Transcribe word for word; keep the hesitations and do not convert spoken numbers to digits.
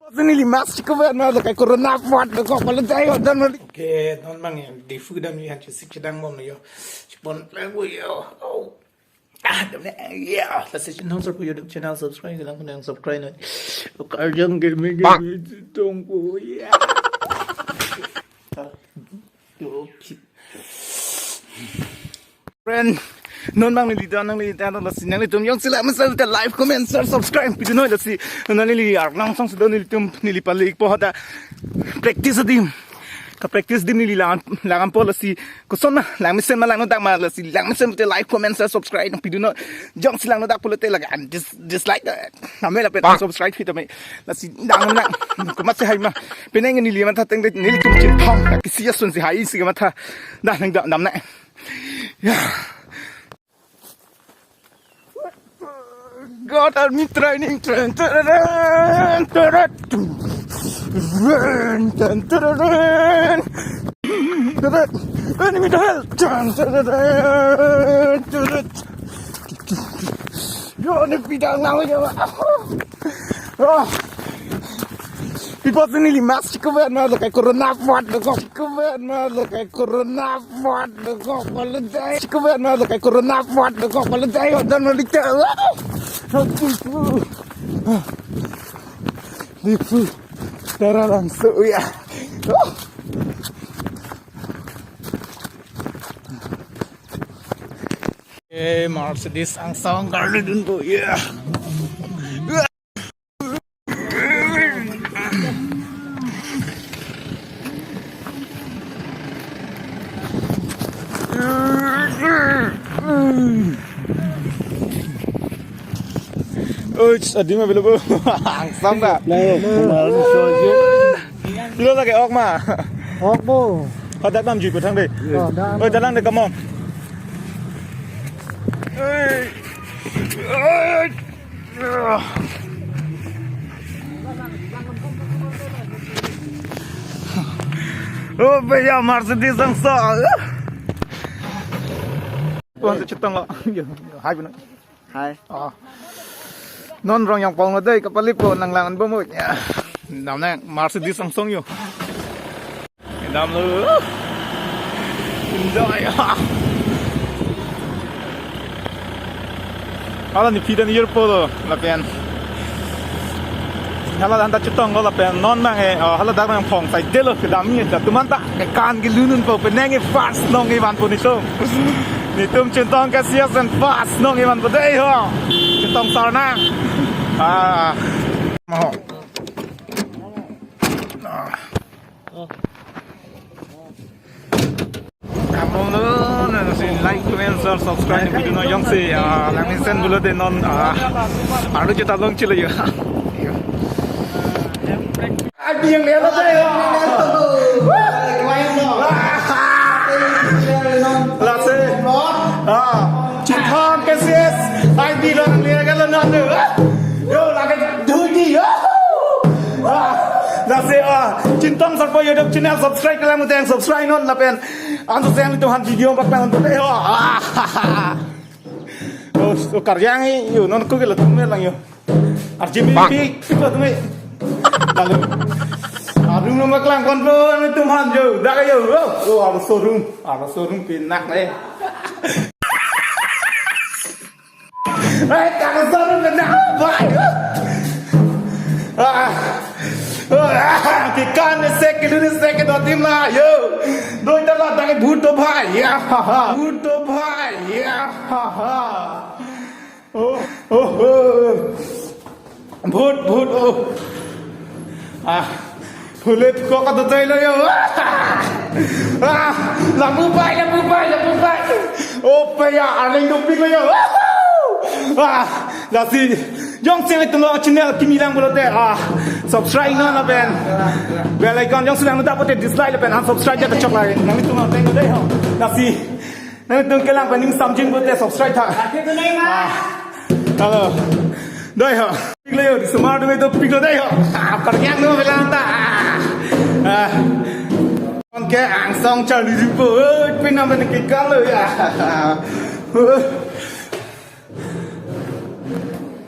Sini lima sih kau buat malu kayak corona buat kok malu jai hodan malu. Oke, non bang ya, di fu dam ya, cisi cidang bom yo. Cipon plan bu yo. Oh. Ah, dam ya. Lasi non sar pu YouTube channel subscribe, lang yang subscribe no. Karjang gaming gaming tong pu ya. Yo, ki- Friend, non bang neli dan nang neli dan lasi nanglitum jongsi la mesen ta like, comment, share, subscribe pidun noi lasi nanglitumphan angsong sudah nelitum neli palik po hada practice adim. Ka practice adim neli lang lang po lasi koson ma lang mesen ma lang nodak ma lasi lang mesen ta like, comment, share, subscribe nang pidun noi. Jongsi lang nodak pulote lagi an dis dislike da. Name lapen subscribe hita me. Lasi dang nang. Komat si hai ma. Penang neli matha teng nelitum Chinthong. Kisi ason si hai si matha. Dah nang dam dam na. Ya. God army training train. Teren, teren, teren, teren. Teren. Enemy the hell. Teren, teren, teren. Yo, ni pidang nang yo. Ah. People sini lima sih kau buat malu kayak corona buat kok. Kau buat malu kayak corona buat kok malu jai. Kau buat malu kayak corona buat kok malu jai hodan malu jai. Di fu. Tara langsung ya. Eh, Mercedes angsong kardedun po ya. Oi, adim avelo bo. Angsong da. Pilo lagi ok ma. Ok bo. Hadak dam jui puthang de. Oh, dam. Oi, dalang de, come on. Oi. Oi. Oh, bhaiya, Mercedes angsong. Tuhan tu cetong lo. Yo, yo, hai benar. Hai. Oh. Non rong yang pong lo dei, kapali po nang langan bomut ya. Dam nang Mercedes angsong yo. Dam lo. Enjoy ya. Hala ni pidan year po lo lapen. Hala dan ta cetong lo lapen non bang eh, oh, hala dak nang phong sai delo kedam ni ta tuman ta kekan kelunun po penang e fast nong e van po ni so. Netum Chinthong ke sias dan fast nong e van po dei ho. Cetong sarna. Ah. Mo. Ah. Kamu lo, na si like, comment, share, subscribe video no jongsi, ah, lang mesen pulote non, ah, arlo juta long chilo yo. Abi yang lelo tayo. Lasi, ah, Chinthong ke sias, abi lo lelo non. Yo, lagi dudi yo. Ah, lasi, ah, Chinthong Sarpo YouTube channel subscribe kelang muteng subscribe non lapen. Anso seng itu han video bak lang untuk yo. Ah. Oh, so karyang yo non ko ke latum lang yo. Arjim pi pi ko tum. Lalu. Arum lo bak lang kon po anitum han yo. Dak yo. Oh, oh, aro showroom. Aro showroom pinak le. Eh, kang saru kena apa? Ah. Ah, kikan sek, kilu sek, dua tim lah, yo. Doi tala tangi bhuto bhai, ya. Bhuto bhai, ya. Oh, oh, oh. Bhut, bhut, oh. Ah, phule kok ka dotai lo yo. Ah, lapu pai, lapu pai, lapu pai. Oh, paya, aling dopik lo yo. Ah, lasi, jongsi nelitum lo channel kimi lang pulote. Ah, subscribe non lapen. Bell icon jongsi lang muda pulote dislike lapen unsubscribe ja ta chok lai. Nanglitum lo tengok dei ho. Lasi, nanglitum kelang pen ning samjin pulote subscribe tha. Ah. Hello. Dei ho. Pik lo yo, di semar dei dopik lo dei ho. Ah, karyang no belanta. Ah. Oke, angsong charli jumpo. Eh, pinam pen ke kalo ya. Eh.